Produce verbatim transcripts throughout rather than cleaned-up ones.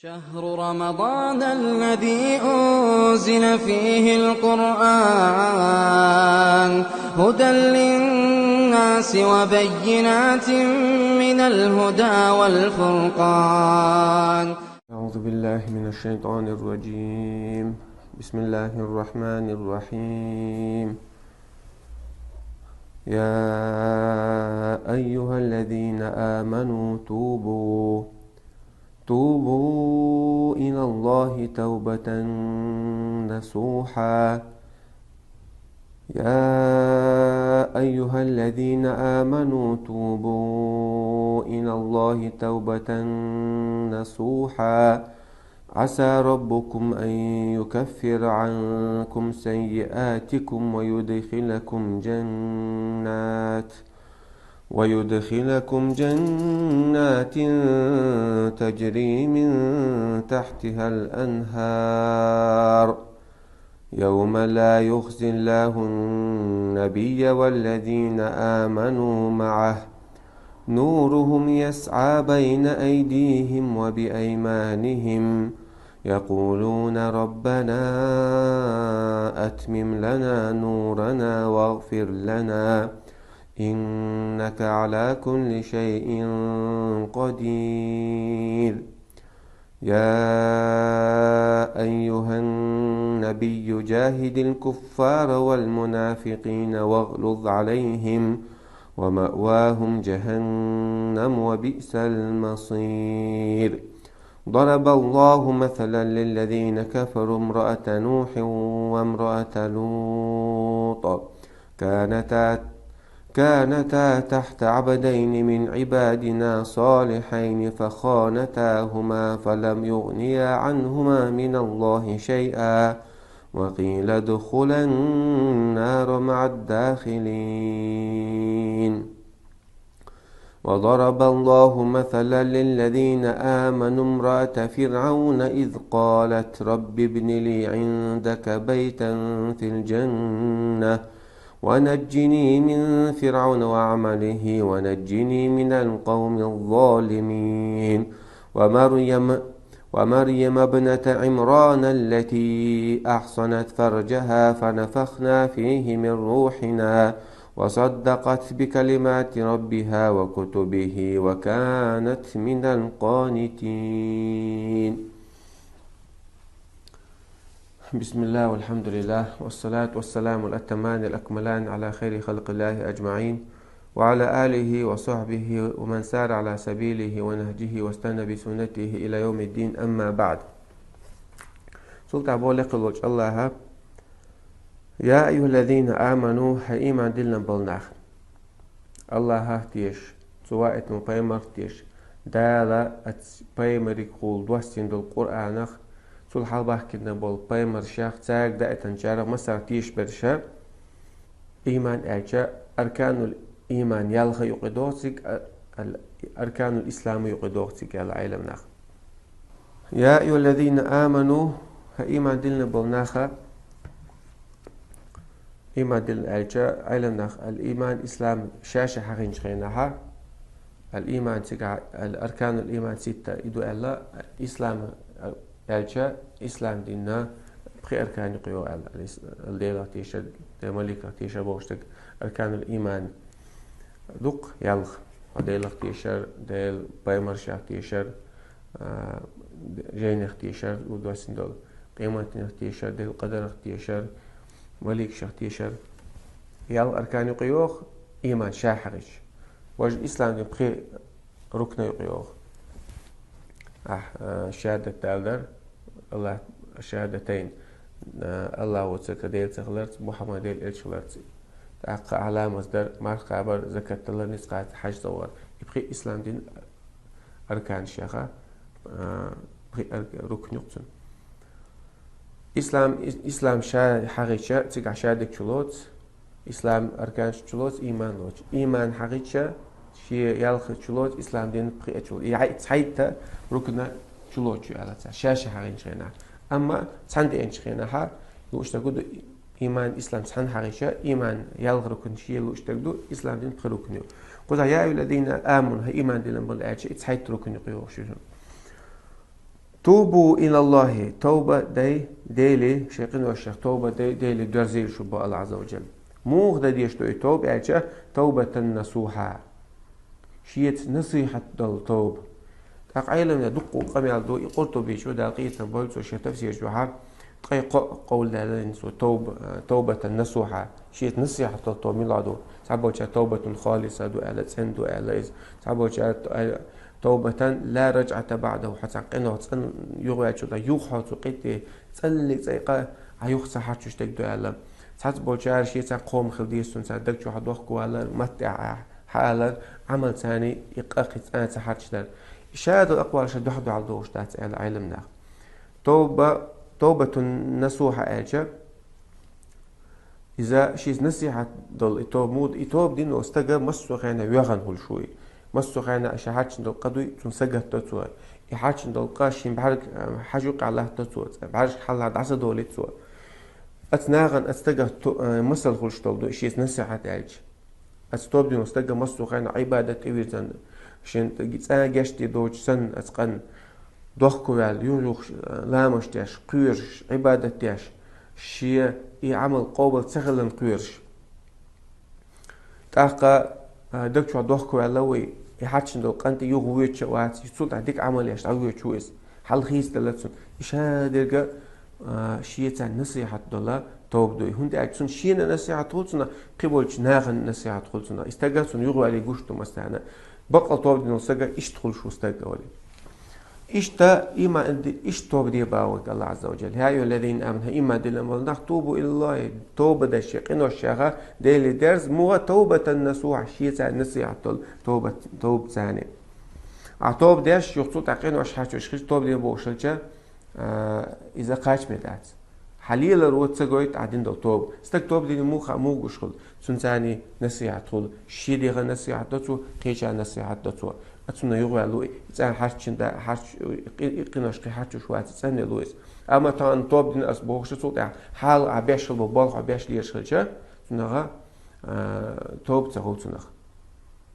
شهر رمضان الذي أنزل فيه القرآن هدى للناس وبينات من الهدى والفرقان. أعوذ بالله من الشيطان الرجيم. بسم الله الرحمن الرحيم. يا أيها الذين آمنوا توبوا توبوا إلى الله توبة نصوحا. يا أيها الذين آمنوا توبوا إلى الله توبة نصوحا. عسى ربكم أن يكفر عنكم سيئاتكم ويدخلكم جنات ويدخلكم جنات تجري من تحتها الأنهار يوم لا يخزي الله النبي والذين آمنوا معه نورهم يسعى بين أيديهم وبأيمانهم يقولون ربنا أتمم لنا نورنا واغفر لنا إنك على كل شيء قدير. يا أيها النبي جاهد الكفار والمنافقين واغلظ عليهم ومأواهم جهنم وبئس المصير. ضرب الله مثلا للذين كفروا امرأة نوح وامرأة لوط كانتا كانتا تحت عبدين من عبادنا صالحين فخانتاهما فلم يغنيا عنهما من الله شيئا وقيل ادخلا النار مع الداخلين. وضرب الله مثلا للذين آمنوا امرأة فرعون إذ قالت رب ابن لي عندك بيتا في الجنة ونجني من فرعون وعمله ونجني من القوم الظالمين. ومريم ومريم ابنة عمران التي أحصنت فرجها فنفخنا فيه من روحنا وصدقت بكلمات ربها وكتبه وكانت من القانتين. بسم الله والحمد لله والصلاة والسلام الأتمان الأكملان على خير خلق الله أجمعين وعلى آله وصحبه ومن سار على سبيله ونهجه واستنى بسنته إلى يوم الدين، أما بعد. Султан боле кылоч Аллаха. يا أيها الذين آمنوا, хӀай иман диллина бола нах. Аллахах теша, цу ваийтина пайхамарах теша, Дала ац пайхамариг хул доссина долу Къуръанах, цул хьалбаьхкина болу пайхамаршах, цаьрга даийтинчарах массарах теша берша, иман аьлча, арканул иман ялха юкъе доху цига, а-, ал-, арканул ислама юкъе доху цига аьлла Ӏелам нах. يا أيها الذين آمنوا, хӀай иман диллина болу наха, иман диллина аьлча, Ӏелам нах ал-иман, ислам ша-ша хьахийнчу хенахьа, ал-иман цигахь, ал-арканул иман ситта и ду аьлла, ислам аьлча, ислам динна пхи аркан юкъа йогӀу аьлла, ал-ис-, ал-Делах тешар, Делан маликах тешар бохуш дерг арканул иман дукха ялх. Делах тешар, Делан пайхамаршах тешар, а, жайнех тешар, удоссина долу, къематдинах тешар, Делан къадарах тешар, маликашах тешар. Ялх аркан юкъа йогӀу, иман ша хьахийча. Важа ислам дин пхи рукна юкъа йогӀу. Ахь, а, шахӀадат далар, Аллах, шахӀадатайн, а, Аллах воцург Дела ца хиларца, Мухьаммад Делан элча хиларца. ТӀаккха ахь ламаз дар, марха кхабар, закат далар, ницкъ кхачар, хьаьж ца вар. И пхи ислам дин арканаш яха, а, пхи ар-, рукн ю-кх цуьнан. Ислам, ис-, ислам ша хьахийча, цигахь шадерг чулоцу, ислам арканаш чулоцу, иман лоцу. Иман хьахийча, шен ялх чулоцу, ислам дин пхи а чулоцу. И хьай-, цхьайтта рукна чулоцу аьлла цара, ша-ша хьахийчу хенахь. Амма цхьаьна деанчу хенахьа лууш дерг ду, иман, ислам цхьаьна хьахийча, иман ялх рукн шен лууш дерг ду, ислам дин пхи рукн ю. Кхузахь, يا أيها الذين آمنوا, хӀай иман диллина болу аьлча, и цхьайтта рукн юкъа йогӀуш ю. توبوا إلى الله, тавба дай Деле, шоай къиношех тавба дай Деле, доьрзийла шу, бо Аллах Ӏазза ва Джалла. Муха дан дезаш да и тавба аьлча, توبة نصوحا. Шеца насихьат дола тавба. ТӀаккха Ӏеламнаха дуккха къамаьл ду, и Къуртубийс, Дала къинтӀера бойла цун, ший тафсира чу хьа, ткъе кхо къовл даьлла цо тавба, توبة نصوحا. Шеца насихьат дола тавба мила ду. Цхьаболчар توبة خالصة ду аьлла, цӀена ду аьлла из. Цхьаболчар, э, توبة لا رجعة بعدها, хьо цхьан къиношка цӀена юхаваьлчул тӀехьагӀа, юха хьо цу къинтӀера цӀенлиг цӀайкъа, а юха ца хьарчуш дерг ду аьлла. Цхьаболчар шеца кхоам хила деза цунна, цхьа даг чу хьо дохко валар, маттаӀа хьаалар, Ӏамал царна и къа кхы цӀа ца хьарчадар. И шадолу акъвал ша дуьхьал-дуьхьал догӀуш дац аьлла Ӏеламнаха. Тавба, توبة نصوحا аьлча, иза шеца насихьат дола и тавба муха да, и тавба дина волу стаг массо а хенахь воьхна хуьлуш ву и. Массо а хенахь ша хьарчийна долу къа дуй, цунна сагатдо цо. И хьарчийна долу къа шен бӀаьрг, э, хьажа юккъехь латтадо цо, цӀа бӀаьргашка хьалха дӀа ца долуьйту цо. Оцу нахана, оцу стагах ту-, э, масал хуьлуш долу ду и шеца насихьат аьлча. Оцу тавба дина волу стаг массо а хенахь Ӏибадат тӀе вирзина, шен цӀа гечдийр доцуш санна, оцу къанна дохко ваьлла, юха-юха ламазаш деш, кхоьруш, Ӏибадат деш, шен и Ӏамал къобал ца хиларна кхоьруш. ТӀаккха, а, даг чохь дохко ваьлла ву и, и хьарчийна долу къа тӀе юха воьдуш а вац, и цул тӀаьхьа дика Ӏамал еш дӀавоьдуш ву иза. Хьал хийцаделла цунна. И шадерг а, а, шеца насихьат дола тавба ду и. ХӀунда аьлча цунна шена насихьат хуьлу цунах, кхиболчу нахана насихьат хуьлу цунах. И стаг цунна юхаваьлла гуш ду массарна. Баккъал тавба дина волу стаг иштта хуьлуш ву стаг, олий. Иштта ийман ди-, иштта тавба де боху Аллах Ӏазза ва Джалла. يا أيها الذين آمنوا, хӀай ийман диллина болу нах, توبوا إلى الله, тавба деш, шайн къиношех Деле дерза, муха, توبة نصوحا, шеца насихьат долу тавба, тавба царна. Ахьа тавба деш, юха цул тӀаьхьа къинош хьарчош хилча, тавба де бохуш хилча, а, иза кхачаме дац. Хьан леларо ца гойту ахьа дина долу тавба. Стаг тавба дина муха, муха гуш хуьлу? Цунна царна насихьат хуьлу. Шен дегӀан насихьат до цо, кхечарна насихьат до цо. А цунна юхаваьлла ву и, цӀа хьарчийна да, хьарч-, и, и къинош кхин хьарчош вац, цӀанвелла ву иза. Амма тахана тавба дина ас бохуш, цул тӀаьхьа хьала ахьа беш хила болу балха хьо беш лелаш хилча, цунах, а, тавба ца хуьлу цунах.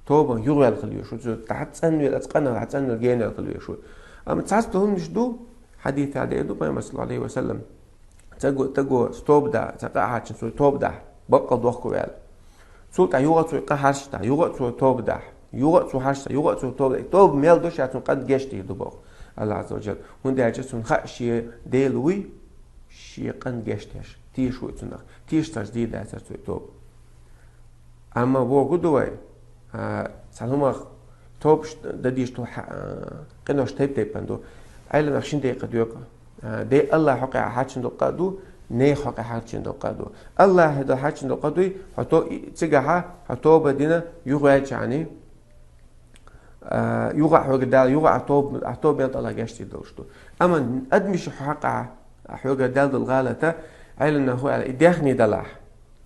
Тавба юхаваьлла хила везаш ву, цу тӀаьхьа цӀанвелла, оцу къинах цӀанвелла, генавелла хила везаш ву. Амма цхьацца хӀуманаш ду, хьадисехь деана ду Пайхамара, саллаллаху Ӏалайхи ва саллам, цхьа го-, стаго тавба дахь, цхьа къа а хьарчийна, цо тавба дахь, баккъал дохко ваьлла. Цул тӀаьхьа юха а цо къа хьарчийна, юха а цо тавба дахь, юха а цо хьарчийна, юха а цо тавба дахь. Тавба мел до, ша цунна къа гечдийр ду боху Аллах Ӏазза ва Джалла. ХӀунда аьлча цунна хаьа шен Дела вуй, шен къа гечдеш, тешаш ву и цунах. Тешаш цхьа дийр дацара цо и тавба. Амма боху ду вай, а, цхьана хӀумах тавбаш дан дезаш долу хьа-, а, къинош тайп-тайпана ду. Ӏеламнаха шина декъе доькъу. А, де Аллахьан хьокъехь хьарчийна долу къа а ду, нехан хьокъехь хьарчийна долу къа а ду. Аллахьан хьарчийна долу къа дуй, хьо то-, и, цигахьа хьо тавба дина, юхаваьлчахьана, а, юха а хьоьгара Дала, юха а хьан тавба, хьан тавба мел ду Аллах гечдийр долуш ду. Амма адамашна хьокъехь хьоьгара даьлла долу гӀалат, Ӏеламнаха хӀун аьлла, и даьхни далахь,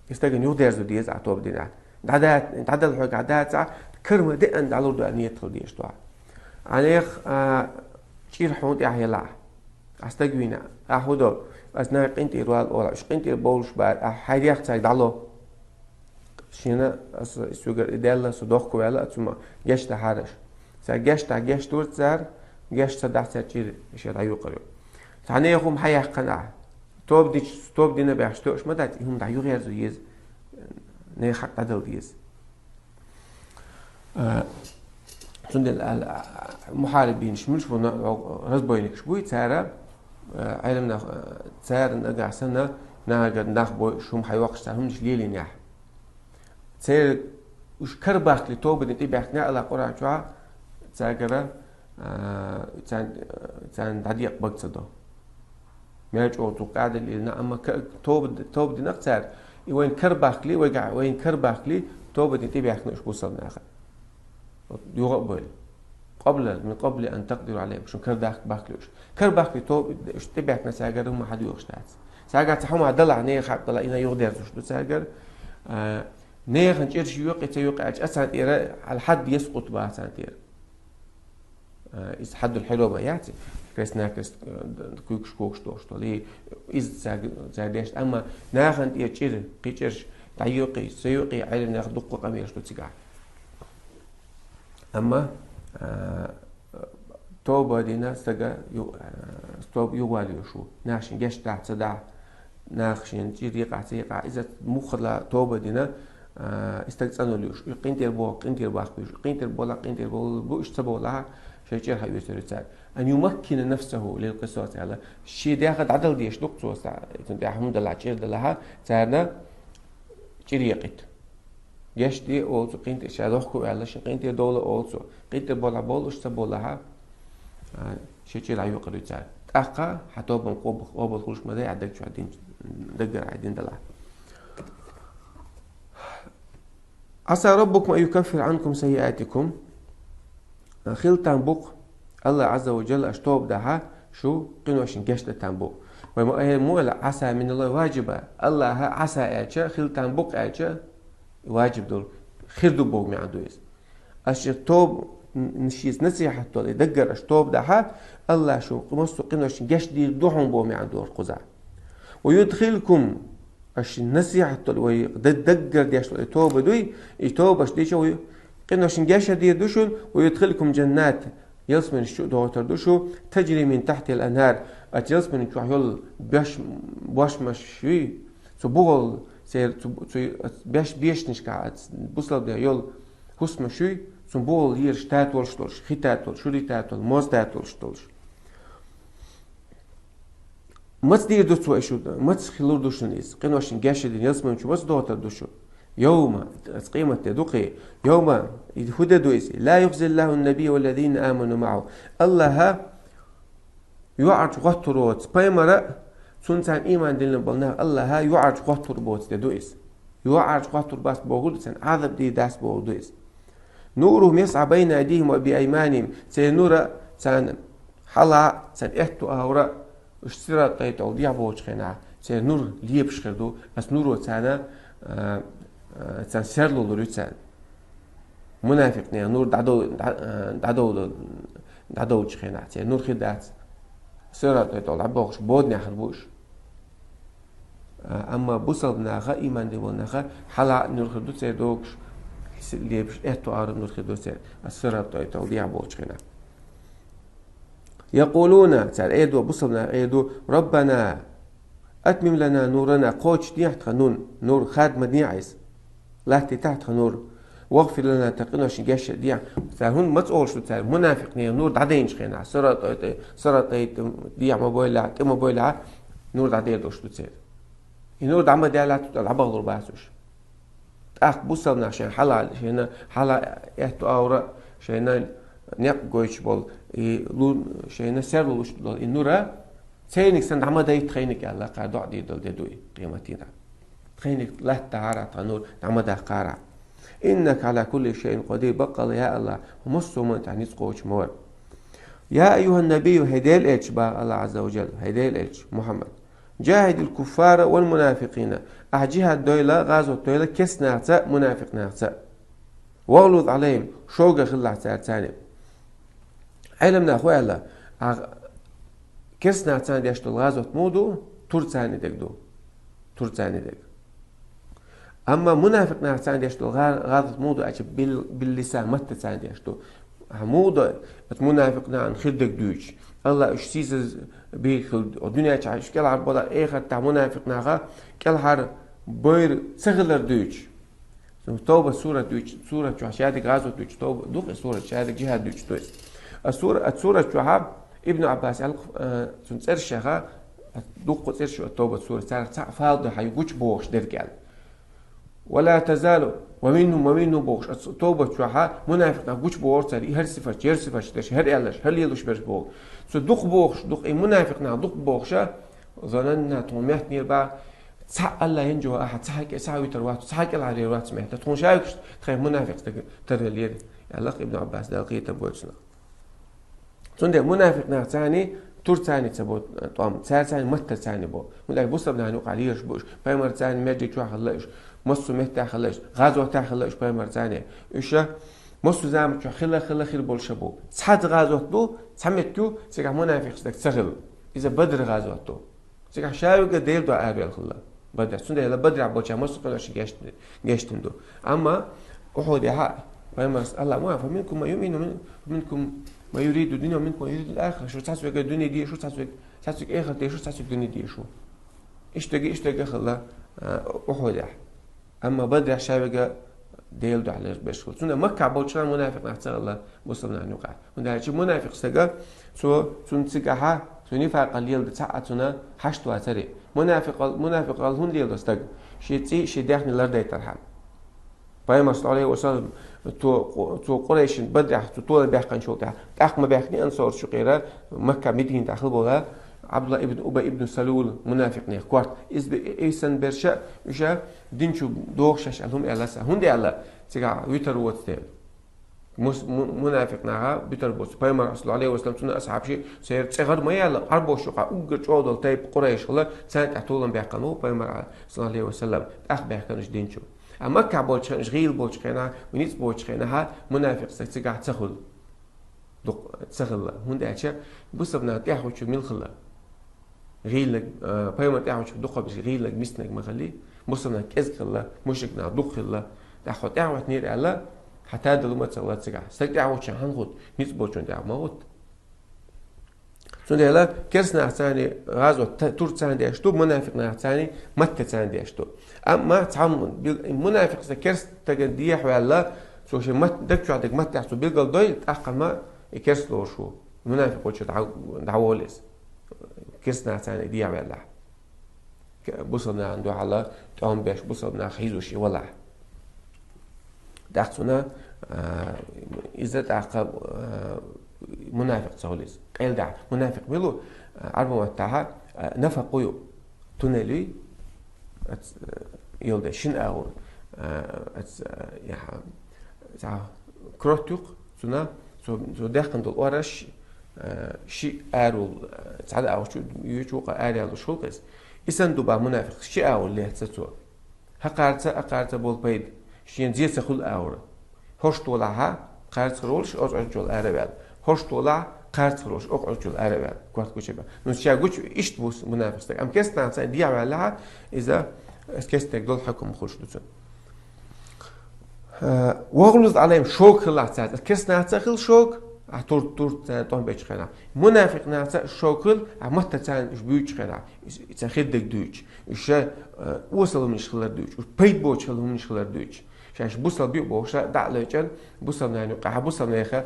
и стагана юхадерзо деза ахьа тавба динехь. ДӀада-, дӀадала хьоьгахь дацахь, кара ма деана дӀалур ду аьлла нийят хила дезаш ду ахьа. Ахьа нехан, а, чӀир хьуна тӀехь елахь. Ахьа стаг вийна, ахьа хӀун до, ас нахана къинтӀера вала олахь, уьш къинтӀера бовлуш бара, ахьа хьайдех цаьрга дӀало. Шена аса и соьгара и даьлла, со дохко ваьлла, а цу ма гечдахьара аша. Цара гечдахь гечдора цара, геч ца дахь цара чӀир шен дӀаюкъар ю. Цхьа нехан хӀума хьаяьккхина ахьа. Тоба дича, тоба дина баьхча тоьуш ма дац, и хӀума дӀаюхерзо еза, нехан хьакъ дӀадала деза. А, цундела аьлла, а, мухьарибинаш муьлш бу, на-, разбойникаш буй, цара, а, Ӏеламнах, а, цара нагахь санна, нагахь нах бой, шума хьайоккхуш цара хӀуманаш лелийнехь. Церан уьш карабахкале, тоба дина тӀебаьхкина Аллах Къуръан чохь, цаьргара, а, царна, царна дӀадекъа бага ца до. Мел чӀогӀа дукха къаьдал илина, амма ка-, тоба, тоба динарг цара, и вайна карабахкале, вайга, вайна карабахкале, тоба дина тӀебаьхкина уьш бусалба нахана. Вот, юха а бойла. Къобла, мин къобли ан такъдиру Ӏалайхим, шуна карадаккха бахкале уьш. Карабахкале тоба, уьш тӀебаьхкина цаьргара хӀума хьадоьхуш дац. Цаьргара цхьа хӀума дала, нехан хьакъ дала, и юхадерзош ду цаьргара. А, нехан чӀирш юкъе, ца юкъе аьлча, а царна тӀера аль-хьадд яскъуту боху царна тӀера. А, иза хьаддул хьирума яц, крест-накрест, а, куьйгаш-когаш долуш долу. И иза цаьрга, цаьрга дешна. Амма нахана тӀера чӀир, кхин чӀирш дӀаюкъе, ца юкъе, Ӏеламнаха дуккха къамелаш ду цигахь. Амма, а, Тоба дина стага ю-, э, тоба югӀалуш ву. Наха шин гешт дахь ца дахь, наха шин чӀир йикъахь ца йикъахь. Иза муххала тоба дина, э, и стаг цӀанлуш. Уьш къинтӀера боху, къинтӀера баккхуш. КъинтӀера болахь, къинтӀера болу бу, уьш ца болахь, шайн чӀир хьан оьцур ю цара. Ан юмаккина нафсаху лил къисас аьлла. Шен дехьа дӀадала дезаш ду-кх цо сахь. Цунна тӀехь хӀума далахь, чӀир далахь, царна чӀир екъита. Гешт де олу цо, къинтӀера ша дохку аьлла, шин къинтӀера довла олу цо. КъинтӀера болахь болу, уьш ца болахь, а, шен чӀир хьан юкъур ю цара. ТӀаккха хьан тобан къобал, къобал хуьлуш ма дай, хьан даг чохь дин, даггара хьан дин далахь. Аса раббукум ан юкаффира анкум саййиатикум. Хила там бу-кх, Аллах Азза ва Джалла аша тоба дахь, шу къиношна гешт дан там бу. Вай ма, э, му аьлла, Аса миналлахи ваджиба. Аллаха Аса аьлча, хила там бу-кх аьлча, ваджиб долу, хир ду боху маьӀна ду иза. Аша тоба, н-, шеца насихьат долу, и даггара аша тоба дахь, Аллаха шу массо а къиношна гешт дийр ду хьуна боху маьӀна ду кхузахь. Ва юдхилкум, аша насихьат долу вай д-, даггара деш долу и тоба дуй, и тоба аша дича вай къиношна гешт дийр ду шуна, ва юдхилкум джаннат, ялсаманаш чу а дохуьйтур ду шу, таджри мин тахьтихал анхар, оцу ялсаманин чохь йолу беш, бошмаш юй, цу бухал церан, цу, цу, оцу беш бешнашкахь, оцу бусалба ден йолу хӀусамаш юй, цу бухал ераш татолуш долуш, хи татолуш, шури татолуш, моз татолуш долуш. Маца дийр ду цо и шу, маца хилур ду шуна иза? Къиношна гешт дина ялсамани чу маца дохуьйтур ду шу? Йовма, аса къемат де ду кхин. Йовма, и хӀун де ду иза? Ла юхзиллаху ннабийя валлазина аману маӀаху. Аллаха йоӀарчу гӀоттур воцу пайхамар а, цунна царна ийман диллина болу нах Аллаха йоӀарчу гӀоттур боцу де ду иза. ЙоӀарчу гӀоттур бац бохург ду, царна Ӏазап дийр дац бохург ду иза. Нурухум ясӀа байна айдихим ва биайманихим. Церан нур а царна хьала а, царна аьтту агӀор а, уьш сират тӀе тӀехула дехьа болчу хенахь, церан нур лепаш хир ду, аса нуро царна, а, а, царна серло лур ю царна. Мунафикъ нехан нур дӀадов-, дӀа-, а, дӀадовла-, дӀадовлучу хенахь, церан нур хир дац. Сират тӀе тӀехула дӀабохуш, боданехь хир бу уьш. А, амма бусалба наха, ийман дина болу наха, хьала а нур хир ду церан догуш, лепаш аьтту агӀор а нур хир ду церан, аса сират тӀе тӀехула дехьа болчу хенахь. Якъулуна, цара эр ду, бусалба наха эр ду: «Раббана, атмим лана нурана», кхочушдехьа тхан нур, нур хадма дехьа иза. Латтийтахьа тхан нур. «Вагъфир лана», тхан къиношна гешт а дехьа. Цара хӀунда маца олуш ду цара? Мунафикъ нехан нур дӀадайначу хенахь, сират тӀе, сират тӀе дехьа ма бойла, тӀе ма бойла, нур дӀадер долуш ду церан. И нур дӀа ма даьллехь, тӀе дӀабахалур бац уьш. ТӀаккха бусалба нах шайна хьала, шайна хьала аьтту агӀор а, шайна некъ гойтуш болу, и лу-, шайна серло луш долу и нур а, церниг санна дӀа ма дайта тхайниг аьлла, кхара доӀа дийр долу де ду и къематдийнахь. Тхайниг латтахьара тхан нур, дӀа ма даккхара. Иннака Ӏала кулли шайин къадир, баккъалла, я Аллах, хьо массо а хӀуманна тӀехь ницкъ кхочуш ма вара. Я айюхьан набийю, хӀай Делан элча, боху Аллах Ӏазза ва Джалла, хӀай Делан элча, Мухьаммад. Джахьидил куффара вал мунафикъина. Ахьа джихӀад дойла, гӀазот дойла керста нахаца а, мунафикъ нахаца а. Вагълуз Ӏалайхим, шога хилалахь цаьрца а. Ӏелам наха хӀун аьлла, ахьа керста нахаца а деш долу гӀазот муха ду, тур царна дерг ду. Тур царна дерг. Амма мунафикъ нахаца а деш долу гӀа-, гӀазот муха ду аьлча, бил-, биллисан, маттаца а деш ду. Ахьа муха ду, оцу мунафикъ нахана хир дерг дуьйцуш. Аллах уьш сийсаз бийр хила, дуьнен чохь уьш кӀелхьарбала, эхартахь мунафикъ наха кӀелхьарбойр ца хилар дуьйцуш. Тоба сурат дуьйцуш, сурат чохь шадерг гӀазот дуьйцуш, тоба дукха сурат шадерг джихӀад дуьйцуш ду иза. А сура-, а сурат чохь Ибн Аббас аьлла, э, цуьнан цӀерш яха, дуккха цӀерш ю тоба сурат, царах цхьаъ фалда хьан гучу бохуш дерг аьлла. «Ва ла тазалу», «ва минхум», «ва минхум» бохуш, оцу тоба чохь мунафикъ нах гучу бохура цара, и хӀара сифаташ, яра сифаташ дерш, хӀара аьлларш, хӀара лелош берш боху. Цу дукха бохуш, дукха и мунафикъ нах дукха бохуша, зананна, тхуна меттанера баха, цхьа Аллах хӀинжо ахьа, цхьа кӀе-, цхьа витар вац, цхьа кӀелхьарвер вац метта. Тхуна ша вуьгуш, тхайн мунафикъ стаг тарвеллера, аьлла Ибн Аббас, Дала кхетам бойла цунах. Цундела мунафикъ нах царна, тур царна ца бо, тӀом, цара царна маттар царна бо. ХӀунда аьлча бусалба нахана юкъахь лелаш бу уьш, пайхамар царна маьждиг чохь хилла уьш, массо а меттехь хилла уьш, гӀазотехь хилла уьш пайхамар царна. Уьш массо а заман чохь хилла, хилла, хир болуш бу. Цхьа гӀазот ду, цхьа меттиг ю, цигахь мунафикъ стаг ца хилла. Иза Бадр гӀазот ду. Цигахь ша вуьгу Делан дуьхьа араваьлла хилла. Бадр. Цундела Бадрехь болчарна массо а къиношна гешт-, гешт дина ду. Амма Ухьудехь а пайхамарс Аллах ма: «Фаминкум ман юъмину, фаминкум ما يريد الدنيا منكم ويريد الآخرة. Шу цхьацца вега дуьне дезаш ва, цхьацца вега, цхьацца вега эхарт дезаш ва, цхьацца вега дуьне дезаш ва. Иштта вега, иштта вега хилла, а, Ухьудехь. Амма Бадрехь ша вега Делан дуьхьа ларбеш хилла. Цунна Маккахь болча хана мунафикъ нах ца хилла бусалба нахана юкъахь. ХӀунда аьлча мунафикъ стага, цо, цунна цигахьа, цо нифакъал леладе цхьа а цунна хьашт вацаре. Мунафикъал, мунафикъал хӀунда леладо стаг? Шен цӀий, шен даьхни лардайтархьама. Пайхамар, саллаллаху Ӏалайхи ва саллам, цо, цо Къурайшин Бадрехь, цо толам баьккхинчул тӀехьа, тӀаккха ма баьхкиний ансараш юкъера, Макка, Мадина тӀа хилла бола, Ӏабдуллах ибн Убай ибн Салул, мунафикъ наьха корта. Из бе-, из санна берш, уьш дин чу дохуш шаьш аьлла хӀума аьлла цар. ХӀунда аьлла, цигахь витар воцу дела. Мус-, му-, мунафикъ наха битар боцу. Пайхамар, саллаллаху Ӏалайхи ва саллам, цунна асхьабаши, церан цӀе гӀар ма яьлла, Ӏарбош юкъахь уггар чӀогӀа долу тайпа Къурайш хилла, царна тӀехь толам баьккхина ву Пайхамар, саллаллаху Ӏалайхи ва саллам, тӀаккха баьхкина уьш дин чу. А Маккахь болчу хенахь, уьш гӀийла болчу хенахь, уьш ницкъ болчу хенахь, мунафикъ стаг цигахь ца хуьлу. Дукха ца хилла. ХӀунда аьлча бусалба нах тӀаьхьучу мила хилла? ГӀийланиг, а, Пайхамар тӀаьхьучу дукхахберш гӀийланиг, мисниг ма хиллий, бусалба нах кӀезиг хилла, мушрик нах дукха хилла. ТӀаккха хьо тӀаьхьахӀоьттинера аьлла, хьан тадалу ма ца хилла цигахь. Стаг тӀаьхьахӀуттучохь хӀунда хӀутту? Ницкъ болчунна тӀаьхьа ма хӀутту. Цундела керста нах царна гӀазот, та-, тур царна деш ду, мунафикъ нах царна матта царна деш ду. Амма цхьа м-, бил-, мунафикъ стаг керста стагана дехьаваьлла, цо шен мат-, даг чохь дерг маттехь цо билгалдойла, тӀаккха ма и керста лоруш ву. Мунафикъ волчу дӀа-, дӀаволу иза. Керста нах царна дехьаваьллахь. Бусалба нахана дуьхьал тӀом беш, бусалба нах хьийзош и валахь. ТӀаккха цунна, а, иза тӀаккха, а, мунафикъ ца хуьлу иза. Къайладахь, мунафикъ мила ву, а, Ӏарбойн маттахь, а, нафакъу ю, туннель ю, ац-, а, йолу де, шина агӀор, а, ац-, а, яхьа, цхьа крот ю-кх, цунна, цо, цо даьккхина долу ораш, а, ши агӀор, а, цхьана агӀор чу йоьдуш, вукху агӀор ялош хуьлу-кх иза. И санна ду бах мунафикъ, ши агӀор лаьцна цо. ХӀокхарца, хӀокхарца болу пайда шена зе ца хуьлу агӀор. ХӀорш толахь, кхарцахь волуш, оцу Ӏуьрчул ара а ваьлла. ХӀорш толахь, кхарцахь волуш, оцу Ӏуьрчул ара а ваьлла. Корта гучу бан. Ну, ша гучу иштта бу мунафикъ стаг. Амма керста нах царна дехьаваьллахь, иза керста стаг долу хьукам хуьлуш ду цунна. Э, вагӀлуз Ӏалайхим, шога хилахь цаьрца. Керста нах ца хила шога, а, турт, турт царна тӀом бечу хенахь. Мунафикъ нах ца шога хила, а, матта царна уьш буьйцучу хенахь. Уьш царна хир дерг дуьйцуш. Уьш, э, осал хӀуманаш хилар дуьйцуш. Уьш пайда боцу хила хӀуманаш хилар дуьйцуш. Шаьш бусалба ю бохуш, дӀа а лечкъина, бусалба нахана юкъахь, бусалба нехан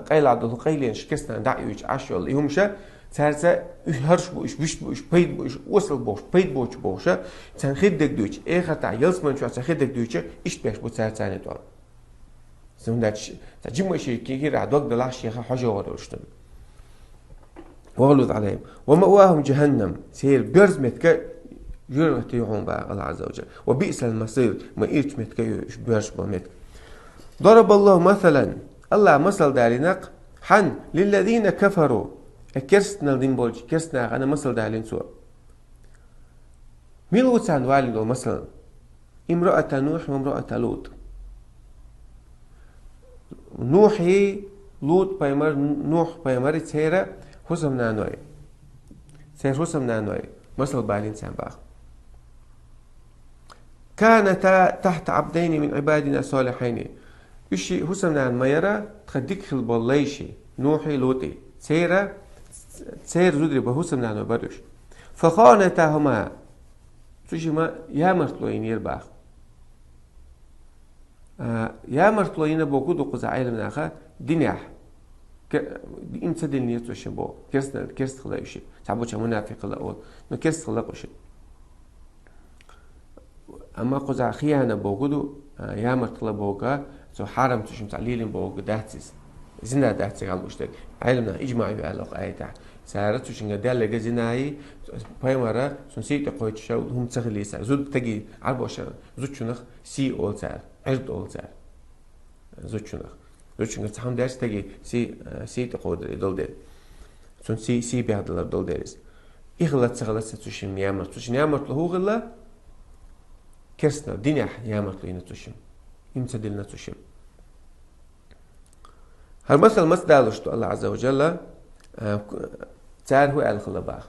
къайла долу къайленаш керста нахана дӀа а юьйцуш Ӏаш йолу и хӀуманаш, цаьрца уьш хӀорш бу, уьш вуьшта бу, уьш пайда бу, уьш осал бохуш, пайда боцуш бохуш, царна хир дерг дуьйцуш, эхартахь ялсамани чохь царна хир дерг дуьйцуш, иштта беш бу цаьрца царна тӀом. ХӀунда аьлча цхьа жимма шен кегийрахь дог далахь шех хьожа гӀо долуш ду. وغلظ عليهم ومأواهم جهنم, церан боьрза меттиг жоьжахати ю хьуна боху Аллах Азза ва Джалла. وبئس المصير, ма ирча меттиг ю уьш боьрзуш болу меттиг. ضرب الله مثلا, Аллах масал далийна-кх хьан, للذين كفروا, э, керстанал дина болчу керста нахана масал далийна Цо. Мила ву царна валийна долу масал? امرأتا نوح وامرأتا لوط. Нухьи, Лут пайхамар, Нухь пайхамари церан хӀусамнаной. Церан хӀусамнаной. Масал балийна царна боху. كانتا تحت عبدين من عبادنا صالحين. Уьш ши хӀусамнана ма яра, тхан дика хилла болу лайши, Нухьи, Лути. Церан, церан зударий бу хӀусамнаной бара уьш. فخانتاهما. Цу шимма ямартло йинера боху. А, ямартло йина бохург ду кхузахь Ӏеламнаха динехь. Ке-, дин ца диллинера цу шимма боху. Керста, керста хилла уьш. Цхьаболчара мунафикъ хилла олу. Ну, керста хилла уьш. Амма кхузахь хиянат бохург ду, а, ямартло бохург, цо хьарам цу шимма цхьа лелийна бохург дац иза. Зина дац цига лууш дерг. Ӏеламнаха иджмаъ ю аьлла кху аятехь. Цара цу шинга даьлларг зина ю, пайхамара цунна сий тӀе кхочуш хӀума ца хилийта. Зуда стаге, Ӏарбоша зудчунах сий олу цара, Ӏирд олу цара. Зудчунах. Зудчуьнга цхьа хӀума дерш стаге сий, э, сий тӀе кховдалар долу дела. Цунна сий, сий бехдалар долу дела иза. И хилла ца хилла цу шимма ямарт. Цу шимма ямартло хӀун хилла? Керстанал, динехь ямартло йина цу шимма. Им ца диллина цу шимма. ХӀара масал маца далош ду Аллах Азза ва Джалла, а, цара хӀун аьлла хилла боху?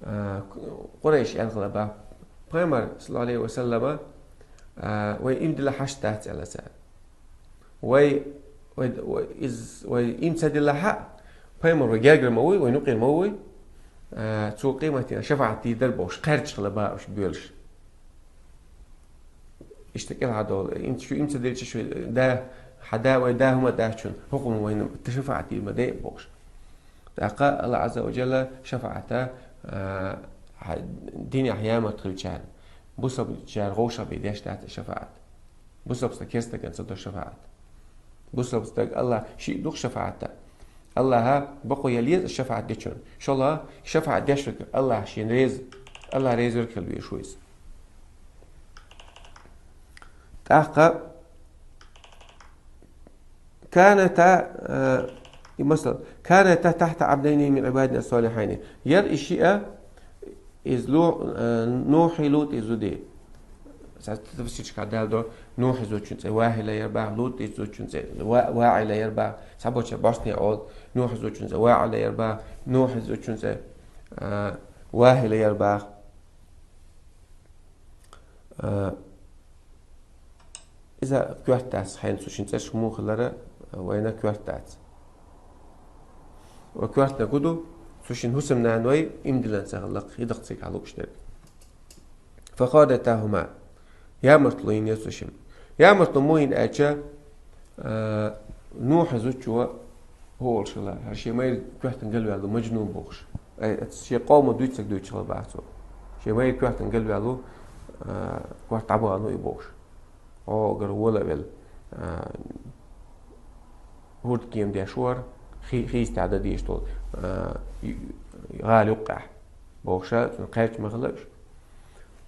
А, Къурайш аьлла хилла боху. Пайхамар, саллаллаху Ӏалайхи ва саллама, а, вай им дилла хьашт дац аьлла цара. Вай Вай, вай, из, вай, им ца диллахьа, пайхамар вай гергара ма вуй, вай нукъера ма вуй, а, цо къематдийнахь шафаӀат дийр дар бохуш, кхаьрдаш хила бахаш боьлуш. Иштта кӀелхьардолу, им, шу им ца делча, шу да, хьан да вай да хӀума дац шуна, хӀокхунна вайна шафаӀат дийр ма дай бохуш. ТӀаккха Аллах Азза ва Джалла шафаӀата, а, хьа-, динехь ямарт хилчарна, бусалбачара гӀовшах бен деш дац шафаӀат. Бусалба стаг керстаган ца до шафаӀат. Бусалба стаг Аллах шиъ ду-кх шафаӀата. Аллаха бакъо ял еза шафаӀат дечунна. ШолгӀа шафаӀат деш верг Аллах шена реза, Аллах реза верг хила везаш ву иза. ТӀаккха كانتا, э, и масал, كانتا تحت عبدين من عبادنا الصالحين. Яра и шиъ, иза Лу-, э, Нухьи ЛутӀи зуди. Сан тафсирчка далдо, Нухьи зудчун цӀе Вахила яр бах, ЛутӀи зудчун цӀе Ва-, Ваила яр бах, цхьаболча босне ол, Нухьи зудчун цӀе Ваила яр бах, Нухьи зудчун цӀе, э, Вахила яр бах. Э, иза коьрта дац, хьайна цу шин цӀераш муха хилара, вайна коьрта дац. Ва коьртаниг хӀу ду, цу шин хӀусамнаной имдилан ца хилла-кх, хӀидакх цига хьалукхуш дерг. فخانتاهما. Ямартло йина цу шин. Ямартло муха йина аьлча, а, Нухьи зудчо хӀу олуш хилла, хӀара шен майра коьртана галваьлла ву, мажнун бохуш. Ай, шен къоман дуьйцург дуьйцуш хилла бах цо. Шен майра коьртана галваьлла ву, а, корта дӀабахана ву и бохуш. Хьо гара вола а велла, а, хӀурда кема деш вара, хи-, хийца тӀехь дан дезаш долу, а, ю-, гӀала юккъехь. Бохуша, цунна кхаьрдаш ма хилла уьш.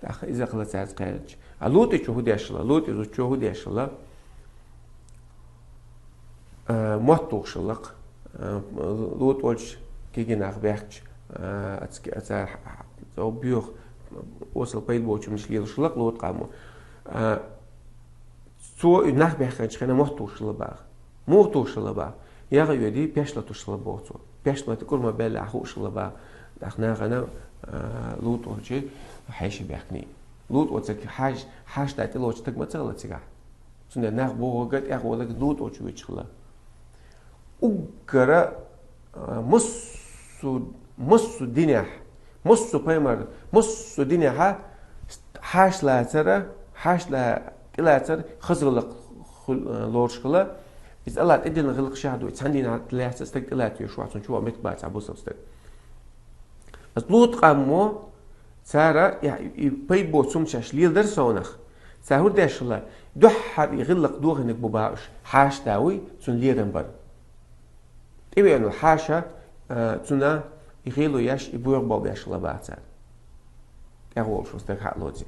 ТӀаккха иза хилла цаьрца кхаьрдаш. А ЛутӀичо хӀу деш хилла? ЛутӀи зудчо хӀу деш хилла? А, мотт тухуш хилла-кх. А, ЛутӀ волчу кегий нах баьхкича, а, аца, аца, цо боьха, осал пайда боцу хӀуманаш лелош хилла-кх ЛутӀ къамо. А, цо и нах баьхкинчу хенахь мотт тухуш хилла бах. Муха тухуш хилла бах? Яха йоьдий, пеш латуш хилла боху цо. Пеш лата кӀур ма-беллехь хууш хилла бах. ТӀаккха нахана, а, ЛутӀ волчу хьеший баьхкиний. ЛутӀ волчу хьаш-, хьаштан тӀелоцу стаг ма ца хилла цигахь. Цундела нах бохург а, тӀехволург а ЛутӀ волчу вуьйцуш хилла. Уггара, а, массо, массо динехь, массо пайхамар, массо динехьа хьаша лацара, хьаша ла-, тӀелацар хаза гӀиллакх ху-, а, лоруш хилла. Иза Аллах тӀедиллина гӀиллакх шаьш ду, цхьана дийнахь лаьцна стаг тӀелаца веш вац, цунна чу ван меттиг бац бусалба стаг. Аса ЛутӀ къамо, цара и, и пайда боцу хӀума шаьш леладара совнах. Цара хӀу деш хилла, дуьххьара и гӀиллакх дохийнарг бу бах уьш, хьаша да вуй, цунна лерам бар. ТӀевеана хьаша, а, цунна и хило еш, и боьха болх беш хилла бах цара. ТӀехволуш ву стаг хьа а лоций.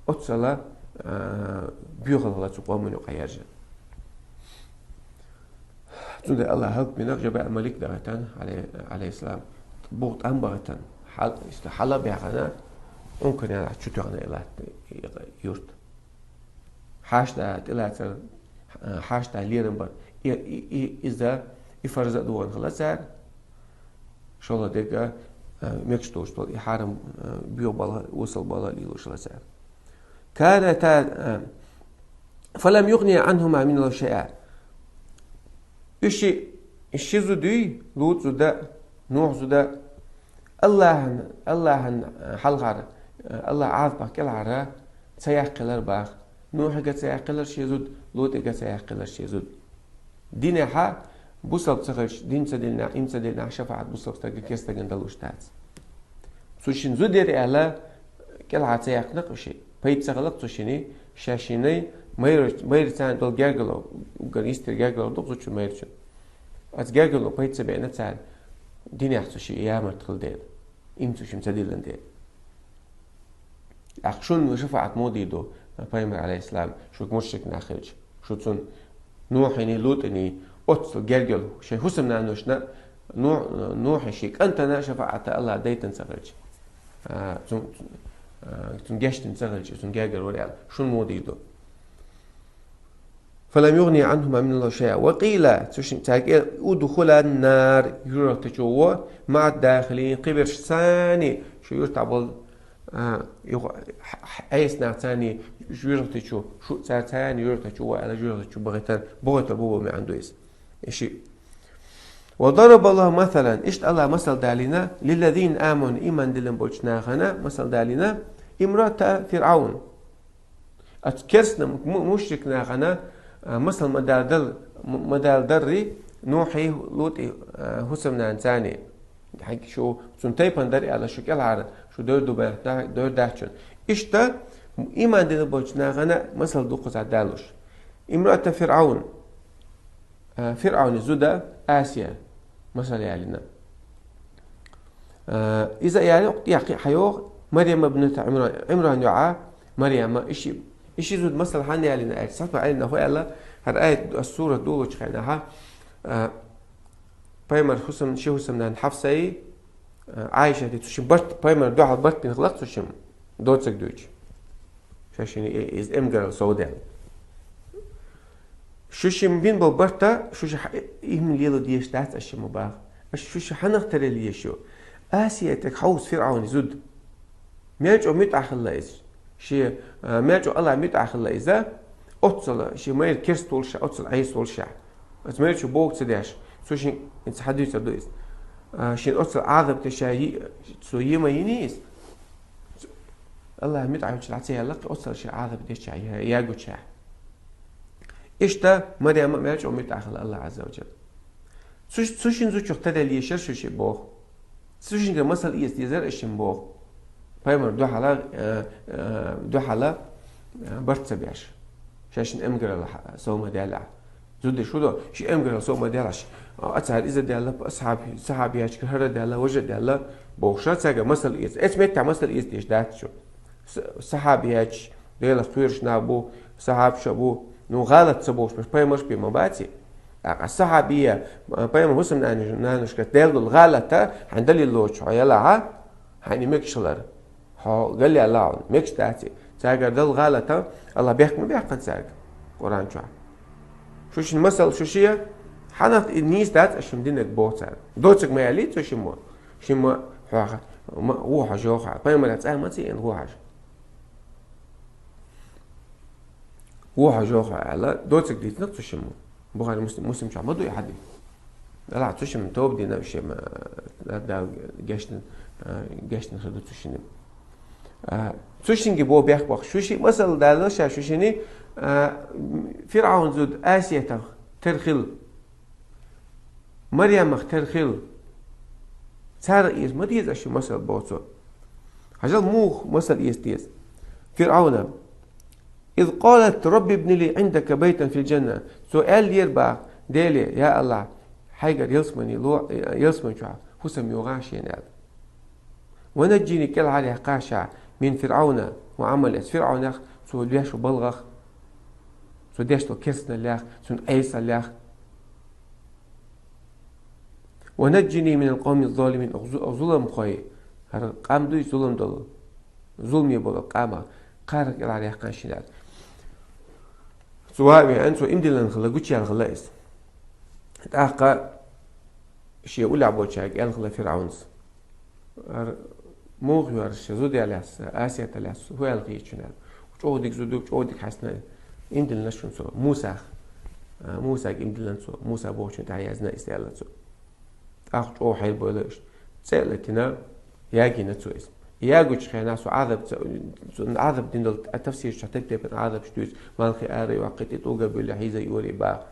Оццала, а, боьхалла хилла цу къоман юкъа яржа. Цундела Аллах хӀаллакбина Жабаил-Малик дахийтина, алей-, алейхиссалам, бух тӀам бахийтина, хьал-, иштта хьала а баьхна, Ӏункан ялахь чу тоьхна и латта, и юрт. Хьаша да тӀелацар, хьаша да лерам бар. И, и, и, иза, и фарза а догӀун хилла цара. ШолгӀа дерг а, а, мегаш долуш долу и хьарам, а, боьха балха, осал балха лелош хилла цара. كانتا, а, فلم يغنيا عنهما من الله شيئا. Уьш ши, ши зуда юй, ЛутӀ зуда, Нухь зуда, Аллахьан, Аллахьан, а, хьалхара, а, Аллахьан Ӏазапах кӀелхьара ца яккхилар бах. Нухьига ца яккхилар шен зуда, ЛутӀига ца яккхилар шен зуда. Динехьа бусалба ца хилча, дин ца диллинехь, им ца диллинехь, шафаӀат бусалба стага керстагана далуш дац. Цу шин зуда яра аьлла, кӀелхьа ца яьккхина-кх уьш. Пайда ца хилла-кх цу шиний, шаьш шиний, майра, майра царна долу гергало, уггар йистера гергало ду-кх зудчун майрачун. Оцу гергало пайда ца беана царна, динехь цу шиъ ямарт хилла дела, им цу шимма ца диллина дела. ТӀаккха шуна шафаӀат муха дийр ду, пайхамар, алейхиссалам, шуьга мушрик нах хилча, шу цунна Нухьиний, ЛутӀиний, оццул гергал шайн хӀусамнаношна, Ну-, Нухьи шен кӀантана шафаӀат Аллах дайтина ца хилча, а, цун, а, цун гечдина ца хилча, цун гергар вара аьлла, шуна муха дийр ду? فلم يغنيا عنهما من الله شيئا وقيل, цу шин цаьрга эл, ادخلا النار, юьртахчу гӀо, مع الداخلين, кхиберш царний, шу юьртахь болу, а, юха, хьа-, хьа-, Ӏеса нах царний, юьртахчу, шу цара царний юьртахчу гӀо аьлла, юьртахчу бахийтар, бохуьйтар бу бу маьӀна ду иза. Иши. وضرب الله مثلا, иштта Аллахӏа масал далийна, للذين آمنوا, иман диллина болчу нахана масал далийна, امرأة فرعون. Оцу керстанашна, му-, мушрик нахана, а, масал ма далар, ма даларий Нухьий, ЛутӀий, а, хӀусамнанацаний. Хьайга шу цуьнан тайпана дара аьлла, шу кӀелхьара, шу дойр ду баьхна, дойр дац шуна. Иштта иман диллина болчу нахана масал ду кхузахь далош. امرأة فرعون. А, ФирӀавнан зуда Асия масал ялийна. А, иза ялийна, тӀаккха хьайогӀу Марьям ибнат Ӏимран, Ӏимран йоӀа Марьяма, иши, иши зуда масал хьанна ялийна аьлча, сатма Ӏилманхо аьлла, хӀара аят, ас-сурат долучу хенахь, а, пайхамар хӀусам, ши хӀусамнана Хьафсай, а, Ӏайшатай, цу шимма барт, пайхамарна дуьхьал барт бина хилла-кх цу шимма, доцург дуьйцуш. Ша шина и-, иза эмгаралла сов даьлла. Шу шимма бина болу барта, шу ша хьа-, и хӀума лело дезаш дац аш шимма баха. Аш шу ша хьанах таръяла езаш ю? Асиятага хьовса ФирӀавнан зуда. Мел чӀогӀа муьтӀахь хилла иза. Шен, а, мел чӀогӀа Аллахьа муьтӀахь хилла иза. Оццул шен майра керста волуш ша, оццул Ӏеса волуш ша. Оцу майра чу боху ца деш. Цо шен, хӀинца хьадуьйцур ду иза. А, шен оццул Ӏазап деш ша, цо е ма йиний иза. Аллахьа муьтӀахь йолчу дӀа ца яьлла-кх, оццул шен Ӏазап деш ша, я-, ягучу ша. Иштта Марьяма а мел чӀогӀа муьтӀахь хилла Аллахьа Ӏазза ва Джалла. Цу, цу шина зудчух таръяла езаш яра шу шиъ боху. Цу шинга масал эца дезара аш шимма боху. Пайхамар дуьхьала, э, э, дуьхьала, э, барт ца беш. Ша шина эмгаралла хьа-, сов ма даьллехь. Зуда шу до, ши эмгаралла сов ма даьллехь. А цара иза даьлла, асхьаб-, сахьабиячкара хӀара даьлла, важа даьлла, бохуш, цаьрга масал эца. Эцу меттехь масал эца дезаш дац шу. С-, сахьабиячаш, Делах кхоьруш нах бу, сахьабаш а бу. Ну, гӀалат ца бохуш, берш пайхамарш бен ма баций. ТӀаккха сахьабия, а, пайхамар хӀусамнанаш-, нанашка даьлла долу гӀалат, хьайн далил лоцуш хьо ялахь, хьайна и мегаш хилар. Хьо галъяьлла хьуна, мегаш дац и. Цаьргара Далла гӀалат, Аллахьа бехк ма баьккхина цаьрга Къуръан чохь. Шу шина масал, шу шен, хьанах и нийса дац, аш шимма динарг боху цара. Доцург ма яллий цу шимма. Шимма хьоьха, ма, вон хьожа йоху хьо. Пайхамарах цӀа ма ца йина вон хьожа. Вон хьожа йоху хьо аьлла, доцург дийцина-кх цу шимма. Бухари, Муслим, Муслим чохь ма ду и хьадис. Делахь цу шимма тоба дина шимма, а, Дала гечдина, а, гечдина хир ду цу шинна. А, цу шинга боху бехк баккха. Шу шиъ масал далла ша шу шина, а, ФирӀавнан зуда Асиятах тера хила. Марьямах тера хила. Цара эца ма деза аша масал боху цо. Хьажал муха масал эца деза. ФирӀавна. إذ قالت رب ابن لي عندك بيتا في الجنة. Цо аьллера боху, Деле, я Аллахь, хьайгара ялсамани ло, ялсамани чохь хӀусам йогӀахьа шена аьлла. ونجني, кӀелхьаръяьккхахьа ша, من فرعون وعمله, ас ФирӀавнах, цо лоьшу балгӀах, цо деш долу керстаналлех, цуьнан Ӏесаллех. ونجني من القوم الظالمين, оха зу-, оха зуламхой, хӀара къам дуй зулам долу, зуламе болу къамах, кхарах кӀелхьаръяьккхахьа шена аьлла. Цо ван а веана, цо имдиллина хилла, гучуяьлла хилла иза. ТӀаккха шен уллехь болчаьрга аьлла хилла ФирӀавнас. ХӀара муха ю хӀара шен зуда лаьцна, Асиятах лаьцна, хӀун аьлла хета шуна аьлла. ЧӀогӀа дика зуда, чӀогӀа дика хьаьстина, имдиллина шуна цо Мусах. А, Мусага имдиллина цо, Муса бохучун тӀехь яздина иза аьлла цо. ТӀаккха чӀогӀа хьайрабевлла иштта. ЦӀе а латийна, ягийна цо иза. Ягучу хенахь цо Ӏазап ца, цо Ӏазап дина долу, а, тафсираш чохь тайп-тайпана Ӏазапаш дуьйцу, малхе ара йоккхий, тӀе тӀулга буьллий, хьийза йора боху.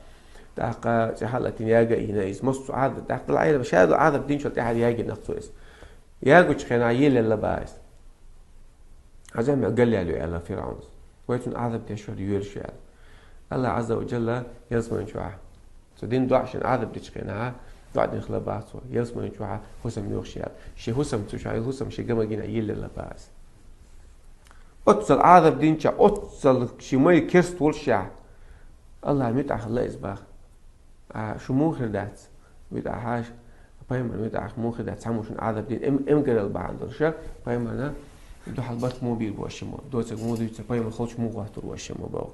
ТӀаккха цӀе хьа а латийна яга а йина иза. Массо а Ӏазап, тӀаккха Далла Ӏелам, ша долу Ӏазап динчул тӀаьхьа ягийна-кх цо иза. Ягучу хенахь елаелла боху иза. Хьажал, ма галъяьлла ю аьлла ФирӀавнас. Вай цунна Ӏазап деш вара, йоьлуш ву аьлла. Аллахь Ӏазза ва Джалла ялсамани чохь. Цо дина доӀа шена Ӏазап дечу хенахь, доӀа дина хилла боху цо, ялсамани чохь хӀусам йогӀуш ю аьлла. Шен хӀусам, цу чохь йолу хӀусам шен гамагийнахь елаелла боху иза. Оццул Ӏазап динчохь, оццул шен майра керста волуш ша, Аллахьа муьтӀахь хилла иза боху. А, шу муха хир дац? МуьтӀахь хьаша, пайхамар муьтӀахь муха хир дац? Цхьаммо шуна Ӏазап дина, эм-, эмгаралла бахьана долуш, пайхамарна дуьхьал барт муха бийр бу аша шимма? Доцург муха дуьйцу, пайхамар холчу муха гӀоттур ву аша шимма боху.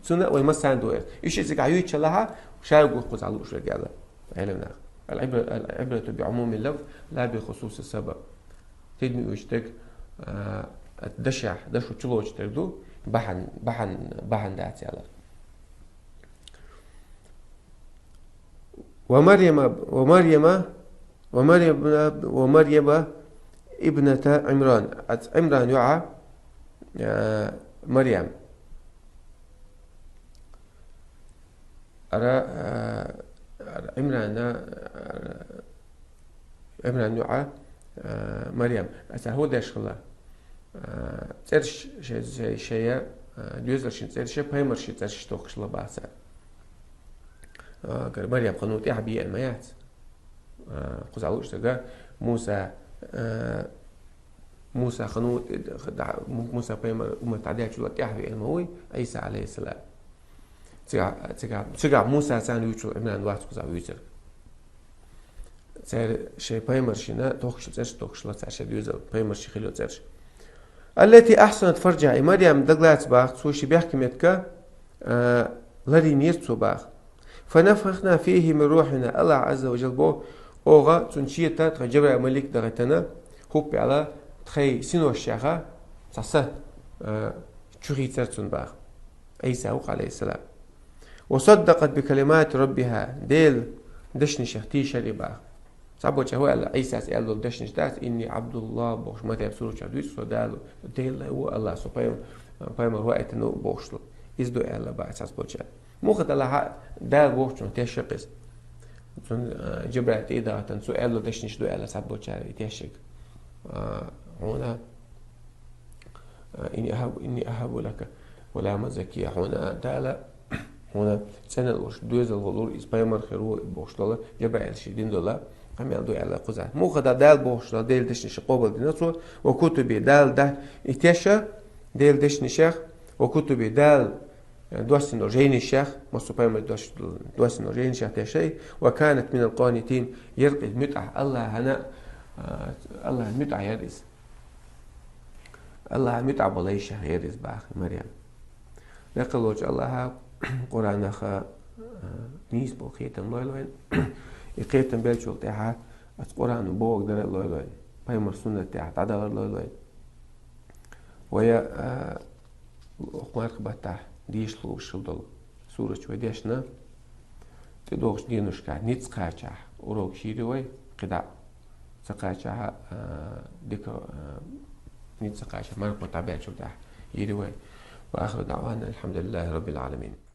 Цунна а вай массарна ду эр. И шиъ цигахь юьйцучу лахьа, ша гух кхузахь лууш верг аьлла Ӏелам наха. العبرة، العبرة بعموم اللفظ لا بخصوص السبب. Тидам уьйцу дерг, а, дашехь, дашо чулоцу дерг ду, бахьана, бахьана, бахьана дац аьлла. ومريم، ومريم، ومريم، ومريم ابنة عمران. Ӏимрана йоӀ, а, Марьям. Ара, а, ара Ӏимрана, ара Ӏимрана йоӀ, а, Марьям. Аса хӀу деш хила? А, цӀерш шей, шей, шея, а, доьзалшин цӀерш, пайхамаршин цӀерш тохкаш хила баха цар. А, гар Марьям хиннав тӀехьа бе аьнна ма яц. А, кхузахь лууш сага Муса, а, Муса хиннав, да, Муса пайхамар уммат дӀадаьчул тӀехьа бе аьнна ма вий, Ӏийса, Ӏалайхиссалам. Цигахь, цигахь, цигахь Муса царна вуьйцул Ӏимран вац кхузахь вуьйцар. Цар шей пайхамаршина тохкаш цӀерш тохкаш хила цар шей доьзал, пайхамаршин хилла цӀерш. التي أحصنت فرجها. И Марьям дагалаца баха, цо ший бехке меттиг, а, ларийнера цо баха. فنفخنا فيه من روحنا. АллахӀ Ӏазза ва Жалла боху: оха цунна чета тхайн Жабраил малик дахийтина, хӀуппа аьлла, тхайн синошчаха цхьа са, а, чу хийцар цунна баха. Ӏийса ву-кх, Ӏалайхиссалам. وصدقت بكلمات ربها. Делан дешнашех тийшар и баха. Цхьаболчара хӀу аьлла, Ӏийсас аьлла долу дешнаш дац, إني عبد الله бохуш, Марьям сурачохь дуьйцу, со Дала, Дела ву АллахӀ, со пайхам-, пайхамар ваийтина ву бохуш ду. Иза ду аьлла баха цхьаболчара. Муха делахь а Дала бохучунах тешша кхиза. Цунна, а, Жабраил тӀе а дахийтина, цо аьлла дешнаш ду аьлла цхьаболчара и тешшиг. А, хьуна, а, إني أهب، إني أهب لك غلاما زكيا. Хьуна Дала, хьуна цӀена луш, доьзал лур, иза пайхамар хир ву бохуш долу, Жабраил ший дина долу къамел ду аьлла кхузахь. Муха делахь Дала бохуш долу Делан дешнаш къобалдина цо, وكتبه, Дала да-, и тешша Делан дешнашех, وكتبه, Дала, э, доссина долу жайнашех, массо пайхамар дос-, доссина долу жайнашех тешша, وكانت من القانتين, яра иза муьтӀахь, АллахӀана, а, АллахӀана муьтӀахь яра иза. АллахӀана муьтӀахь болу йишех яра иза баха Марьям. Декъала волчу АллахӀа Къуръанах, а, нийса болу кхетам лойла вайна. И кхетам беллачул тӀаьхьа оцу Къуръано бохург дара а лойла вайна. Пайхамар суннат тӀехь дӀадахар лойла вайна. Вай, а, хӀокху марха баттахь дешалуш хила долу сурат вай дешна, тӀедогӀучу деношкахь ницкъ кхачахь урок йийр ю вай, кхидӀа ца кхачахь, а, дика, а, ницкъ ца кхачахь мархо дӀабаьллачул тӀаьхьа йийр ю вай. وآخر دعوانا أن الحمد لله رب العالمين.